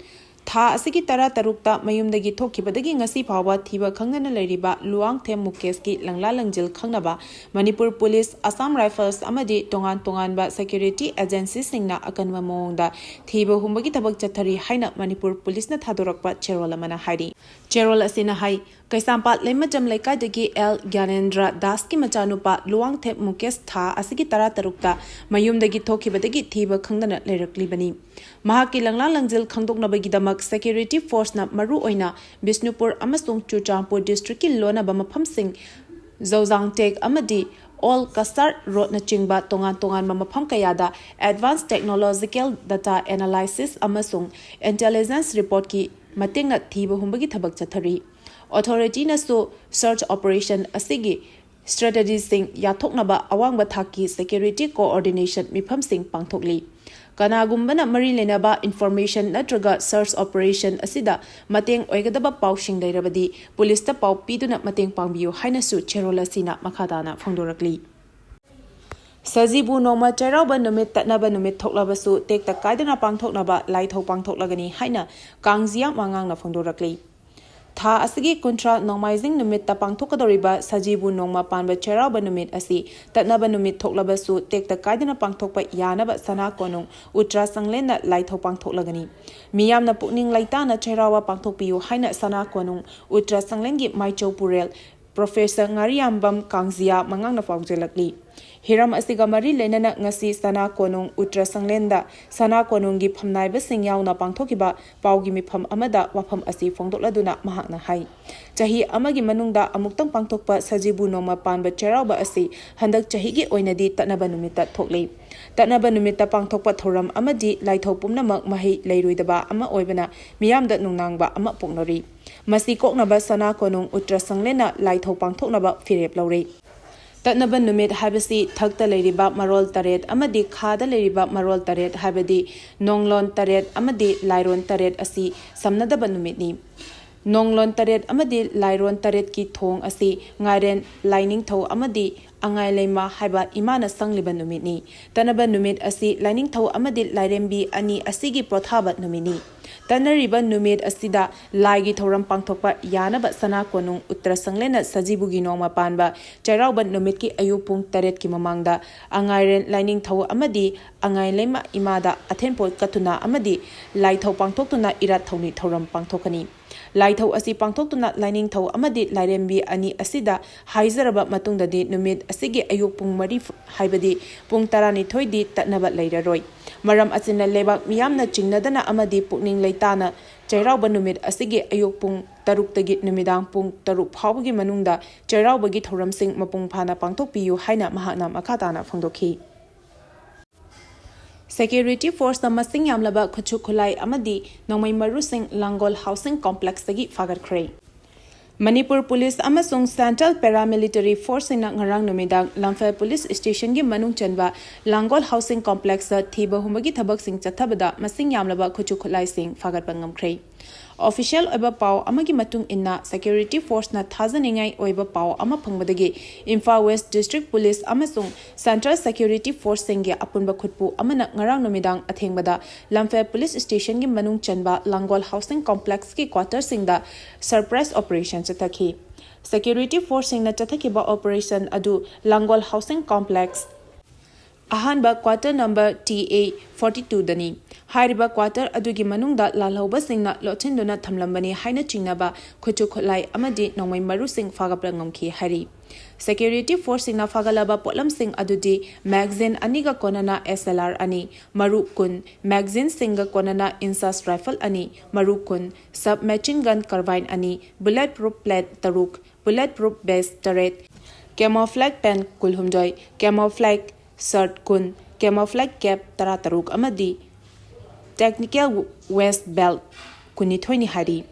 ꯊꯥ ꯑꯁꯤꯒꯤ ꯇꯔꯥ ꯇꯔꯨꯛꯇ ꯃꯌꯨꯝꯗꯒꯤ ꯊꯣꯛꯈꯤꯕꯗꯒꯤ ꯉꯁꯤ ꯐꯥꯎꯕ ꯊꯤꯕ ꯈꯪꯗꯅ ꯂꯩꯔꯤꯕ ꯂꯨꯋꯥꯡꯊꯦꯝ ꯃꯨꯀꯦꯁꯀꯤ ꯂꯪꯂꯥ ꯂꯪꯖꯤꯜ ꯈꯪꯅꯕ ꯃꯅꯤꯄꯨꯔ ꯄꯨꯂꯤꯁ, ꯑꯁꯥꯝ ꯔꯥꯏꯐꯜꯁ ꯑꯃꯗꯤ ꯇꯣꯉꯥꯟ ꯇꯣꯉꯥꯟꯕ ꯁꯦꯀ꯭ꯌꯨꯔꯤꯇꯤ ꯑꯦꯖꯦꯟꯁꯤꯁꯤꯡꯅ ꯑꯀꯟꯕ ꯃꯑꯣꯡꯗ ꯊꯤꯕ ꯍꯨꯝꯕꯒꯤ ꯊꯕꯛ ꯆꯠꯊꯔꯤ ꯍꯥꯏꯅ ꯃꯅꯤꯄꯨꯔ ꯄꯨꯂꯤꯁꯅ ꯊꯥꯗꯣꯔꯛꯄ ꯆꯦꯔꯣꯜ ꯑꯃꯅ ꯍꯥꯏꯔꯤ꯫ ꯆꯦꯔꯣꯜ ꯑꯁꯤꯅ ꯍꯥꯏ, ꯀꯩꯁꯥꯝꯄꯥꯠ ꯂꯩꯃꯖꯝ ꯂꯩꯀꯥꯏꯗꯒꯤ ꯑꯦꯜ ꯒ꯭ꯌꯥꯅꯦꯟꯗ꯭ꯔ ꯗꯥꯁꯀꯤ ꯃꯆꯥꯅꯨꯄꯥ ꯂꯨꯋꯥꯡꯊꯦꯝ ꯃꯨꯀꯦꯁ ꯊꯥ ꯑꯁꯤꯒꯤ ꯇꯔꯥ ꯇꯔꯨꯛꯇ ꯃꯌꯨꯝꯗꯒꯤ ꯊꯣꯛꯈꯤꯕꯗꯒꯤ ꯊꯤꯕ ꯈꯪꯗꯅ ꯂꯩꯔꯛꯂꯤꯕꯅꯤ꯫ ꯃꯍꯥꯛꯀꯤ ꯂꯪꯂꯥ ꯂꯪꯖꯤꯜ ꯈꯪꯗꯣꯛꯅꯕꯒꯤꯗꯃꯛ ꯁꯦꯀ꯭ꯌꯨꯔꯤꯇꯤ ꯐꯣꯔꯁꯅ ꯃꯔꯨꯑꯣꯏꯅ ꯕꯤꯁꯅꯨꯄꯨꯔ ꯑꯃꯁꯨꯡ ꯆꯨꯔꯆꯥꯟꯄꯨꯔ ꯗꯤꯁꯇ꯭ꯔꯤꯛꯀꯤ ꯂꯣꯟꯅꯕ ꯃꯐꯝꯁꯤꯡ, ꯖꯧꯖꯥꯡ ꯇꯦꯛ ꯑꯃꯗꯤ ꯑꯣꯜ ꯀꯁꯥꯔ ꯔꯣꯗꯅꯆꯤꯡꯕ ꯇꯣꯉꯥꯟ ꯇꯣꯉꯥꯟꯕ ꯃꯐꯝ ꯀꯌꯥꯗ advanced technological data analysis ꯑꯃꯁꯨꯡ intelligence reportꯀꯤ ꯃꯇꯦꯡꯅ ꯊꯤꯕ ꯍꯨꯝꯕꯒꯤ ꯊꯕꯛ ꯆꯠꯊꯔꯤ꯫ ꯑꯣꯊꯣꯔꯤꯇꯤꯅꯁꯨ search operation ꯑꯁꯤꯒꯤ strategiesꯁꯤꯡ ꯌꯥꯊꯣꯛꯅꯕ ꯑꯋꯥꯡꯕ ꯊꯥꯛꯀꯤ security coordination ꯃꯤꯐꯝꯁꯤꯡ ꯄꯥꯡꯊꯣꯛꯂꯤ꯫ ꯀꯅꯥꯒꯨꯝꯕꯅ ꯃꯔꯤ ꯂꯩꯅꯕ information ꯅꯠꯇ꯭ꯔꯒ search operation ꯑꯁꯤꯗ ꯃꯇꯦꯡ ꯑꯣꯏꯒꯗꯕ ꯄꯥꯎꯁꯤꯡ ꯂꯩꯔꯕꯗꯤ ꯄꯨꯂꯤꯁꯇ ꯄꯥꯎ ꯄꯤꯗꯨꯅ ꯃꯇꯦꯡ ꯄꯥꯡꯕꯤꯌꯨ ꯍꯥꯏꯅꯁꯨ ꯆꯦꯔꯣꯜ ꯑꯁꯤꯅ ꯃꯈꯥ ꯇꯥꯅ ꯐꯣꯡꯗꯣꯔꯛꯂꯤ꯫ ꯁꯖꯤꯕꯨ ꯅꯣꯡꯃ ꯆꯩꯔꯥꯎꯕ ꯅꯨꯃꯤꯠ ꯇꯠꯅꯕ ꯅꯨꯃꯤꯠ ꯊꯣꯛꯂꯕꯁꯨ ꯇꯦꯛꯇ ꯀꯥꯏꯗꯅ ꯄꯥꯡꯊꯣꯛꯅꯕ ꯂꯥꯏꯊꯧ ꯄꯥꯡꯊꯣꯛꯂꯒꯅꯤ ꯍꯥꯏꯅ ꯀꯥꯡꯖꯤꯌꯥ ꯃꯉꯥꯡꯅ ꯐꯣꯡꯗꯣꯔꯛꯂꯤ꯫ ꯊꯥ ꯑꯁꯤꯒꯤ ꯀꯨꯟꯊ꯭ꯔꯥ ꯅꯣꯡꯃꯥꯏꯖꯤꯡ ꯅꯨꯃꯤꯠꯇ ꯄꯥꯡꯊꯣꯛꯀꯗꯧꯔꯤꯕ ꯁꯖꯤꯕꯨ ꯅꯣꯡꯃ ꯄꯥꯟꯕ ꯆꯩꯔꯥꯎꯕ ꯅꯨꯃꯤꯠ ꯑꯁꯤ ꯇꯠꯅꯕ ꯅꯨꯃꯤꯠ ꯊꯣꯛꯂꯕꯁꯨ ꯇꯦꯛꯇ ꯀꯥꯏꯗꯅ ꯄꯥꯡꯊꯣꯛꯄ ꯌꯥꯅꯕ ꯁꯅꯥ ꯀꯣꯅꯨꯡ ꯎꯇ꯭ꯔꯥ ꯆꯪꯂꯦꯟꯅ ꯂꯥꯏꯊꯧ ꯄꯥꯡꯊꯣꯛꯂꯒꯅꯤ꯫ ꯃꯤꯌꯥꯝꯅ ꯄꯨꯛꯅꯤꯡ ꯂꯩꯇꯥꯅ ꯆꯩꯔꯥꯎꯕ ꯄꯥꯡꯊꯣꯛꯄꯤꯌꯨ ꯍꯥꯏꯅ ꯁꯅꯥ ꯀꯣꯅꯨꯡ ꯎꯇ꯭ꯔꯥ ꯆꯪꯂꯦꯟꯒꯤ ꯃꯥꯏꯆꯧ ꯄꯨꯔꯦꯜ ꯄ꯭ꯔꯣꯐꯦꯁꯔ ꯉꯥꯔꯤꯌꯥꯝꯕꯝ ꯀꯥꯡꯖꯤꯌꯥ ꯃꯉꯥꯡꯅ ꯄꯥꯎꯖꯦꯜꯂꯛꯂꯤ꯫ ꯍꯤꯔꯝ ꯑꯁꯤꯒ ꯃꯔꯤ ꯂꯩꯅꯅ ꯉꯁꯤ ꯁꯅꯥ ꯀꯣꯅꯨꯡ ꯎꯇ꯭ꯔ ꯁꯪꯂꯦꯟꯗ ꯁꯅꯥ ꯀꯣꯅꯨꯡꯒꯤ ꯐꯝꯅꯥꯏꯕꯁꯤꯡ ꯌꯥꯎꯅ ꯄꯥꯡꯊꯣꯛꯈꯤꯕ ꯄꯥꯎꯒꯤ ꯃꯤꯐꯝ ꯑꯃꯗ ꯋꯥꯐꯝ ꯑꯁꯤ ꯐꯣꯡꯗꯣꯛꯂꯗꯨꯅ ꯃꯍꯥꯛꯅ ꯍꯥꯏ, ꯆꯍꯤ ꯑꯃꯒꯤ ꯃꯅꯨꯡꯗ ꯑꯃꯨꯛꯇꯪ ꯄꯥꯡꯊꯣꯛꯄ ꯁꯖꯤꯕꯨ ꯅꯣꯡꯃ ꯄꯥꯟꯕ ꯆꯩꯔꯥꯎꯕ ꯑꯁꯤ ꯍꯟꯗꯛ ꯆꯍꯤꯒꯤ ꯑꯣꯏꯅꯗꯤ ꯇꯠꯅꯕ ꯅꯨꯃꯤꯠꯇ ꯊꯣꯛꯂꯤ꯫ ꯇꯠꯅꯕ ꯅꯨꯃꯤꯠꯇ ꯄꯥꯡꯊꯣꯛꯄ ꯊꯧꯔꯝ ꯑꯃꯗꯤ ꯂꯥꯏꯊꯧ ꯄꯨꯝꯅꯃꯛ ꯃꯍꯩ ꯂꯩꯔꯣꯏꯗꯕ ꯑꯃ ꯑꯣꯏꯕꯅ ꯃꯤꯌꯥꯝꯗ ꯅꯨꯡꯅꯥꯡꯕ ꯑꯃ ꯄꯣꯛꯅꯔꯤ꯫ ꯃꯁꯤ ꯀꯣꯛꯅꯕ ꯁꯅꯥ ꯀꯣꯅꯨꯡ ꯎꯇ꯭ꯔ ꯁꯪꯂꯦꯟꯅ ꯂꯥꯏꯊꯧ ꯄꯥꯡꯊꯣꯛꯅꯕ ꯐꯤꯔꯦꯞ ꯂꯧꯔꯦ꯫ ꯇꯠꯅꯕ ꯅꯨꯃꯤꯠ ꯍꯥꯏꯕꯁꯤ ꯊꯛꯇ ꯂꯩꯔꯤꯕ ꯃꯔꯣꯜ ꯇꯔꯦꯠ ꯑꯃꯗꯤ ꯈꯥꯗ ꯂꯩꯔꯤꯕ ꯃꯔꯣꯜ ꯇꯔꯦꯠ ꯍꯥꯏꯕꯗꯤ ꯅꯣꯡꯂꯣꯟ ꯇꯔꯦꯠ ꯑꯃꯗꯤ ꯂꯥꯏꯔꯣꯟ ꯇꯔꯦꯠ ꯑꯁꯤ ꯁꯝꯅꯗꯕ ꯅꯨꯃꯤꯠꯅꯤ꯫ ꯅꯣꯡꯂꯣꯟ ꯇꯔꯦꯠ ꯑꯃꯗꯤ ꯂꯥꯏꯔꯣꯟ ꯇꯔꯦꯠꯀꯤ ꯊꯣꯡ ꯑꯁꯤ ꯉꯥꯏꯔꯦꯟ ꯂꯥꯏꯅꯤꯡꯊꯧ ꯑꯃꯗꯤ ꯑꯉꯥꯏ ꯂꯩꯃ ꯍꯥꯏꯕ ꯏꯃꯥꯅ ꯁꯪꯂꯤꯕ ꯅꯨꯃꯤꯠꯅꯤ꯫ ꯇꯠꯅꯕ ꯅꯨꯃꯤꯠ ꯑꯁꯤ ꯂꯥꯏꯅꯤꯡꯊꯧ ꯑꯃꯗꯤ ꯂꯥꯏꯔꯦꯝꯕꯤ ꯑꯅꯤ ꯑꯁꯤꯒꯤ ꯄꯣꯊꯥꯕ ꯅꯨꯃꯤꯠꯅꯤ꯫ ꯇꯠꯅꯔꯤꯕ ꯅꯨꯃꯤꯠ ꯑꯁꯤꯗ ꯂꯥꯏꯒꯤ ꯊꯧꯔꯝ ꯄꯥꯡꯊꯣꯛꯄ ꯌꯥꯅꯕ ꯁꯅꯥ ꯀꯣꯅꯨꯡ ꯎꯠꯇ꯭ꯔ ꯁꯪꯂꯦꯟꯅ ꯁꯖꯤꯕꯨꯒꯤ ꯅꯣꯡꯃ ꯄꯥꯟꯕ ꯆꯩꯔꯥꯎꯕ ꯅꯨꯃꯤꯠꯀꯤ ꯑꯌꯨꯛ ꯄꯨꯡ ꯇꯔꯦꯠꯀꯤ ꯃꯃꯥꯡꯗ ꯑꯉꯥꯏꯔꯦꯟ ꯂꯥꯏꯅꯤꯡꯊꯧ ꯑꯃꯗꯤ ꯑꯉꯥꯏꯂꯩꯃ ꯏꯃꯥꯗ ꯑꯊꯦꯟꯄꯣꯠ ꯀꯠꯇꯨꯅ ꯑꯃꯗꯤ ꯂꯥꯏꯊꯧ ꯄꯥꯡꯊꯣꯛꯇꯨꯅ ꯏꯔꯥꯠ ꯊꯧꯅꯤ ꯊꯧꯔꯝ ꯄꯥꯡꯊꯣꯛꯀꯅꯤ꯫ ꯂꯥꯏꯊꯧ ꯑꯁꯤ ꯄꯥꯡꯊꯣꯛꯇꯨꯅ ꯂꯥꯏꯅꯤꯡꯊꯧ ꯑꯃꯗꯤ ꯂꯥꯏꯔꯦꯝꯕꯤ ꯑꯅꯤ ꯑꯁꯤꯗ ꯍꯥꯏꯖꯔꯕ ꯃꯇꯨꯡꯗꯗꯤ ꯅꯨꯃꯤꯠ ꯑꯁꯤꯒꯤ ꯑꯌꯨꯛ ꯄꯨꯡ ꯃꯔꯤ ꯍꯥꯏꯕꯗꯤ ꯄꯨꯡ ꯇꯔꯥꯅꯤꯊꯣꯏꯗꯤ ꯇꯠꯅꯕ ꯂꯩꯔꯔꯣꯏ꯫ ꯃꯔꯝ ꯑꯁꯤꯅ ꯂꯩꯕꯥꯛ ꯃꯤꯌꯥꯝꯅ ꯆꯤꯡꯅꯗꯅ ꯑꯃꯗꯤ ꯄꯨꯛꯅꯤꯡ ꯂꯩꯇꯥꯅ ꯆꯩꯔꯥꯎꯕ ꯅꯨꯃꯤꯠ ꯑꯁꯤꯒꯤ ꯑꯌꯨꯛ ꯄꯨꯡ ꯇꯔꯨꯛꯇꯒꯤ ꯅꯨꯃꯤꯗꯥꯡ ꯄꯨꯡ ꯇꯔꯨꯛ ꯐꯥꯎꯕꯒꯤ ꯃꯅꯨꯡꯗ ꯆꯩꯔꯥꯎꯕꯒꯤ ꯊꯧꯔꯝꯁꯤꯡ ꯃꯄꯨꯡ ꯐꯥꯅ ꯄꯥꯡꯊꯣꯛꯄꯤꯌꯨ ꯍꯥꯏꯅ ꯃꯍꯥꯛꯅ ꯃꯈꯥ ꯇꯥꯅ ꯐꯣꯡꯗꯣꯛꯈꯤ꯫ ꯁꯦꯀ꯭ꯌꯨꯔꯤꯇꯤ ꯐꯣꯔꯁꯅ ꯃꯁꯤꯡ ꯌꯥꯝꯂꯕ ꯈꯨꯠꯁꯨ ꯈꯨꯠꯂꯥꯏ ꯑꯃꯗꯤ ꯅꯣꯡꯃꯩ ꯃꯔꯨꯁꯤꯡ ꯂꯥꯡꯒꯣꯜ ꯍꯥꯎꯁꯤꯡ ꯀꯣꯝꯄ꯭ꯂꯦꯛꯁꯇꯒꯤ ꯐꯥꯒꯠꯈ꯭ꯔꯦ꯫ ꯃꯅꯤꯄꯨꯔ ꯄꯨꯂꯤꯁ ꯑꯃꯁꯨꯡ ꯁꯦꯟꯇ꯭ꯔꯦꯜ ꯄꯦꯔꯥꯃꯤꯂꯤꯇꯔꯤ ꯐꯣꯔꯁꯁꯤꯡꯅ ꯉꯔꯥꯡ ꯅꯨꯃꯤꯗꯥꯡ ꯂꯝꯐꯦꯜ ꯄꯨꯂꯤꯁ ꯁ꯭ꯇꯦꯁꯟꯒꯤ ꯃꯅꯨꯡ ꯆꯟꯕ ꯂꯥꯡꯒꯣꯜ ꯍꯥꯎꯁꯤꯡ ꯀꯣꯝꯄ꯭ꯂꯦꯛꯁꯇ ꯊꯤꯕ ꯍꯨꯝꯕꯒꯤ ꯊꯕꯛꯁꯤꯡ ꯆꯠꯊꯕꯗ ꯃꯁꯤꯡ ꯌꯥꯝꯂꯕ ꯈꯨꯠꯁꯨ ꯈꯨꯠꯂꯥꯏꯁꯤꯡ ꯐꯥꯒꯠꯄ ꯉꯝꯈ꯭ꯔꯦ꯫ ꯑꯣꯐꯤꯁꯤꯌꯦꯜ ꯑꯣꯏꯕ ꯄꯥꯎ ꯑꯃꯒꯤ ꯃꯇꯨꯡ ꯏꯟꯅ, ꯁꯦꯀ꯭ꯌꯨꯔꯤꯇꯤ ꯐꯣꯔꯁꯅ ꯊꯥꯖꯅꯤꯡꯉꯥꯏ ꯑꯣꯏꯕ ꯄꯥꯎ ꯑꯃ ꯐꯪꯕꯗꯒꯤ ꯏꯝꯐꯥꯜ ꯋꯦꯁ ꯗꯤꯁꯇ꯭ꯔꯤꯛ ꯄꯨꯂꯤꯁ ꯑꯃꯁꯨꯡ ꯁꯦꯟꯇ꯭ꯔꯦꯜ ꯁꯦꯀ꯭ꯌꯨꯔꯤꯇꯤ ꯐꯣꯔꯁꯁꯤꯡꯒꯤ ꯑꯄꯨꯟꯕ ꯈꯨꯠꯄꯨ ꯑꯃꯅ ꯉꯔꯥꯡ ꯅꯨꯃꯤꯗꯥꯡ ꯑꯊꯦꯡꯕꯗ ꯂꯝꯐꯦꯜ ꯄꯨꯂꯤꯁ ꯁ꯭ꯇꯦꯁꯟꯒꯤ ꯃꯅꯨꯡ ꯆꯟꯕ ꯂꯥꯡꯒꯣꯜ ꯍꯥꯎꯁꯤꯡ ꯀꯣꯝꯄ꯭ꯂꯦꯛꯁꯀꯤ ꯀ꯭ꯋꯥꯇꯔꯁꯤꯡꯗ ꯁꯔꯄ꯭ꯔꯥꯏꯖ ꯑꯣꯄꯔꯦꯁꯟ ꯆꯠꯊꯈꯤ꯫ ꯁꯦꯀ꯭ꯌꯨꯔꯤꯇꯤ ꯐꯣꯔꯁꯁꯤꯡꯅ ꯆꯠꯊꯈꯤꯕ ꯑꯣꯄꯔꯦꯁꯟ ꯑꯗꯨ ꯂꯥꯡꯒꯣꯜ ꯍꯥꯎꯁꯤꯡ ꯀꯣꯝꯄ꯭ꯂꯦꯛꯁ ꯑꯍꯥꯟꯕ quarter number T A forty ꯇꯨꯗꯅꯤ꯫ ꯍꯥꯏꯔꯤꯕ ꯀ꯭ꯋꯥꯇꯔ ꯑꯗꯨꯒꯤ ꯃꯅꯨꯡꯗ ꯂꯥꯜꯍꯧꯕꯁꯤꯡꯅ ꯂꯣꯠꯁꯤꯟꯗꯨꯅ ꯊꯝꯂꯝꯕꯅꯤ ꯍꯥꯏꯅ ꯆꯤꯡꯅꯕ ꯈꯨꯠꯁꯨ ꯈꯨꯠꯂꯥꯏ ꯑꯃꯗꯤ ꯅꯣꯡꯃꯩ ꯃꯔꯨꯁꯤꯡ ꯐꯥꯒꯠꯄ ꯉꯝꯈꯤ ꯍꯥꯏꯔꯤ꯫ ꯁꯦꯀ꯭ꯌꯨꯔꯤꯇꯤ ꯐꯣꯔꯁꯁꯤꯡꯅ ꯐꯥꯒꯠꯂꯕ ꯄꯣꯠꯂꯝꯁꯤꯡ ꯑꯗꯨꯗꯤ ꯃꯦꯒꯥꯖꯤꯟ ꯑꯅꯤꯒ ꯀꯣꯟꯅꯅ ꯑꯦꯁ ꯑꯦꯜ ꯑꯥꯔ ꯑꯅꯤ, ꯃꯔꯨ ꯀꯨꯟ, ꯃꯦꯒꯥꯖꯤꯟꯁꯤꯡꯒ ꯀꯣꯟꯅꯅ ꯏꯟꯆꯥꯁ ꯔꯥꯏꯐꯜ ꯑꯅꯤ, ꯃꯔꯨ ꯀꯨꯟ, ꯁꯕ ꯃꯦꯆꯤꯟ ꯒꯟ ꯀꯥꯔꯕꯥꯏꯟ ꯑꯅꯤ, ꯕꯨꯂꯦꯠ ꯄ꯭ꯔꯨꯐ ꯄ꯭ꯂꯦꯠ ꯇꯔꯨꯛ, ꯕꯨꯂꯦꯠ ꯄ꯭ꯔꯨꯐ ꯚꯦꯁ ꯇꯔꯦꯠ, ꯀꯦꯃꯣꯐ꯭ꯂꯦꯛ ꯄꯦꯟ ꯀꯨꯟꯍꯨꯝꯗꯣꯏ, ꯀꯦꯃꯣꯐ꯭ꯂꯦꯛ ꯁꯔꯠ ꯀꯨꯟ, ꯀꯦꯃꯣꯐ꯭ꯂꯦꯛ ꯀꯦꯞ ꯇꯔꯥꯇꯔꯨꯛ ꯑꯃꯗꯤ ꯇꯦꯛꯅꯤꯀꯦꯜ ꯋꯦꯁ ꯕꯦꯜꯠ ꯀꯨꯟꯅꯤꯊꯣꯏꯅꯤ ꯍꯥꯏꯔꯤ꯫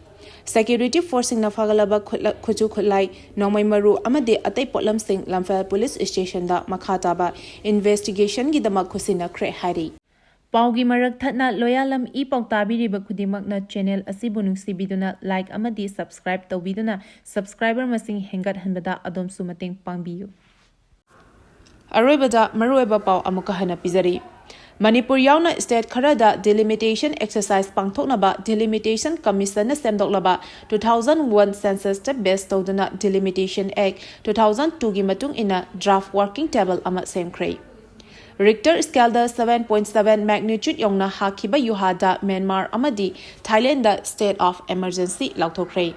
ꯁꯦꯀ꯭ꯌꯨꯔꯤꯇꯤ ꯐꯣꯔꯁꯁꯤꯡꯅ ꯐꯥꯒꯠꯂꯕ ꯈꯨꯠꯂ-, ꯈꯨꯠꯁꯨ ꯈꯨꯠꯂꯥꯏ, ꯅꯣꯡꯃꯩ ꯃꯔꯨ ꯑꯃꯗꯤ ꯑꯇꯩ ꯄꯣꯠꯂꯝꯁꯤꯡ ꯂꯝꯐꯦꯜ ꯄꯨꯂꯤꯁ ꯁ꯭ꯇꯦꯁꯟꯗ ꯃꯈꯥ ꯇꯥꯕ ꯏꯟꯚꯦꯁꯇꯤꯒꯦꯁꯟꯒꯤꯗꯃꯛ ꯈꯨꯠꯁꯤꯟꯅꯈ꯭ꯔꯦ ꯍꯥꯏꯔꯤ꯫ ꯄꯥꯎꯒꯤ ꯃꯔꯛ ꯊꯠꯅ ꯂꯣꯌꯥꯂꯝ ꯏ ꯄꯥꯎ ꯇꯥꯕꯤꯔꯤꯕ ꯈꯨꯗꯤꯡꯃꯛꯅ ꯆꯦꯅꯦꯜ ꯑꯁꯤꯕꯨ ꯅꯨꯡꯁꯤꯕꯤꯗꯨꯅ ꯂꯥꯏꯛ ꯑꯃꯗꯤ ꯁꯕꯁꯀ꯭ꯔꯥꯏꯕ ꯇꯧꯕꯤꯗꯨꯅ ꯁꯕꯁꯀ꯭ꯔꯥꯏꯕꯔ ꯃꯁꯤꯡ ꯍꯦꯟꯒꯠꯍꯟꯕꯗ ꯑꯗꯣꯝꯁꯨ ꯃꯇꯦꯡ ꯄꯥꯡꯕꯤꯌꯨ꯫ ꯑꯔꯣꯏꯕꯗ ꯃꯔꯨꯑꯣꯏꯕ ꯄꯥꯎ ꯑꯃꯨꯛꯀ ꯍꯟꯅ ꯄꯤꯖꯔꯤ꯫ ꯃꯅꯤꯄꯨꯔ ꯌꯥꯎꯅ state ꯈꯔꯗ delimitation exercise ꯄꯥꯡꯊꯣꯛꯅꯕ Delimitation Commissionꯅ ꯁꯦꯝꯗꯣꯛꯂꯕ two thousand one Censusꯇ base ꯇꯧꯗꯨꯅ Delimitation Act two thousand twoꯒꯤ ꯃꯇꯨꯡ ꯏꯟꯅ draft working table ꯑꯃ ꯁꯦꯝꯈ꯭ꯔꯦ꯫ Richter scaleꯗ seven point seven magnitude ꯌꯧꯅ ꯍꯥꯈꯤꯕ ꯌꯨꯍꯥꯗ ꯃ꯭ꯌꯥꯟꯃꯥꯔ ꯑꯃꯗꯤ Thailand state of emergency ꯂꯥꯎꯊꯣꯛꯈ꯭ꯔꯦ꯫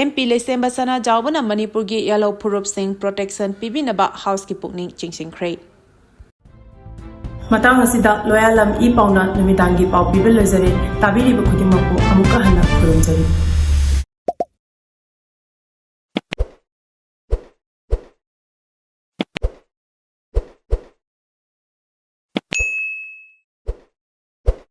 MP ꯂꯩꯁꯦꯝꯕ ꯁꯅꯥꯖꯥꯎꯕꯅ ꯃꯅꯤꯄꯨꯔꯒꯤ ꯌꯦꯜꯍꯧ ꯐꯨꯔꯨꯞꯁꯤꯡ protection ꯄꯤꯕꯤꯅꯕ Houseꯀꯤ ꯄꯨꯛꯅꯤꯡ ꯆꯤꯡꯁꯤꯟꯈ꯭ꯔꯦ꯫ ꯃꯇꯥꯡ ꯑꯁꯤꯗ ꯂꯣꯌꯥꯂꯝ ꯏ ꯄꯥꯎꯅ ꯅꯨꯃꯤꯗꯥꯡꯒꯤ ꯄꯥꯎ ꯄꯤꯕ ꯂꯣꯏꯖꯔꯦ꯫ ꯇꯥꯕꯤꯔꯤꯕ ꯈꯨꯗꯤꯡꯃꯛꯄꯨ ꯑꯃꯨꯛꯀ ꯍꯟꯅ ꯈꯨꯔꯨꯝꯖꯔꯤ꯫